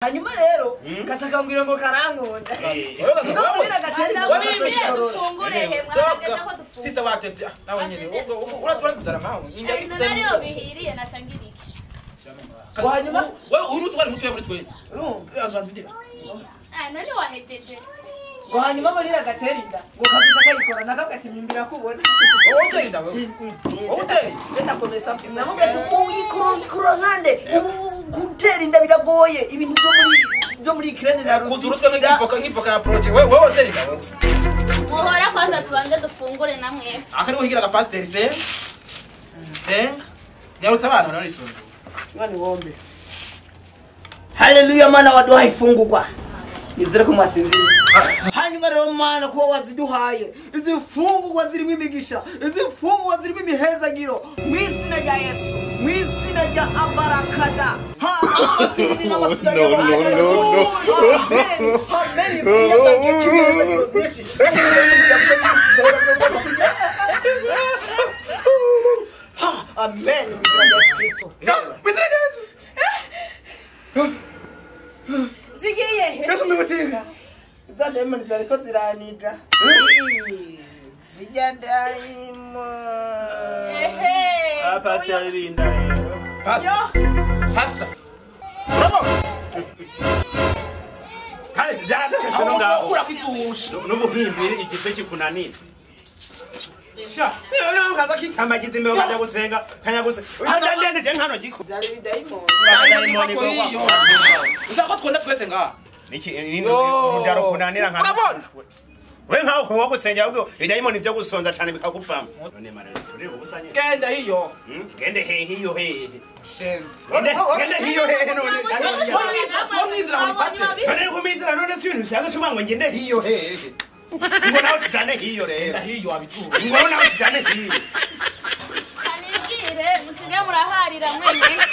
Hanyuma rero kasakambwira ngo karankunda. Sister watete nawe nyene uratwara nkaho inda nariyo bihiriye nacangiriki. Hanyuma wewe uri utwara mutuye muri twese. Ah nani wahejeje. Ngo hanyuma ngo nira gatera inda ngo kaziza kayikora nakabwa ati mimbira kubona. Wowe utera inda wewe. Wowe utera. Tenda komesa namubwira ati uyikoro nkande gutera inda biragoye ibintu byo muri Ukraine na Russia. Kuzurutwe nk'ivoka ya project wewe utera inda wewe. Muhora kwanza tubanze dufungure namwe. Akari uhigira ka pastor se. Senga. Nyarutsa abana none isunzu. Mwana wombe. Haleluya mana waduhaye ifungurwa. Nizere ko mwasinziriye. Hanyuma rero mana kuba waziduhaye izi mfungurwa zirimo imigisha, izi mfungurwa zirimo imihezagiro mu izina rya Yesu, mu izina rya Abarakada. No. Amen. Mu izina rya Yesu Kristo. Mu izina rya Yesu. Zigiye he? Yesu mubutira. Zalema zariko ziraniga. Zijya ndaimo. Ehe. Ah pastor arinda rero. Pastor. Pastor. Bravo. Kale jaza seseno ngaho. Ukura kwitusha. N'ubuhimbiri igife kikunanira. Sha. Niyo ukaza kitambagiza imbere ukaja gusenga, kanya gusenga. Ndende je nkano giko. Zari bidayimoni. Dayimoni ko. Ushaka ko twenda twese ngaha. Niki urudaro kunanira nka. Urabona? We nkaho uwo gusengera ahubwo idayimoni byo gusonza cyane bikagupfamo. None mara turi ubusanye. Genda hiyo. Gende hehe hiyo hehe. Shenzi. Gende hiyo hehe none. Mwizira muri pastor. None kumizira none si ibintu bisanzwe cuma ngo ngende hiyo hehe. Ngo nawe tujane hiyo rero. Genda hiyo abitura. Ngo nawe tujane hiyo. Kanibwire musige muraharira mwenyine.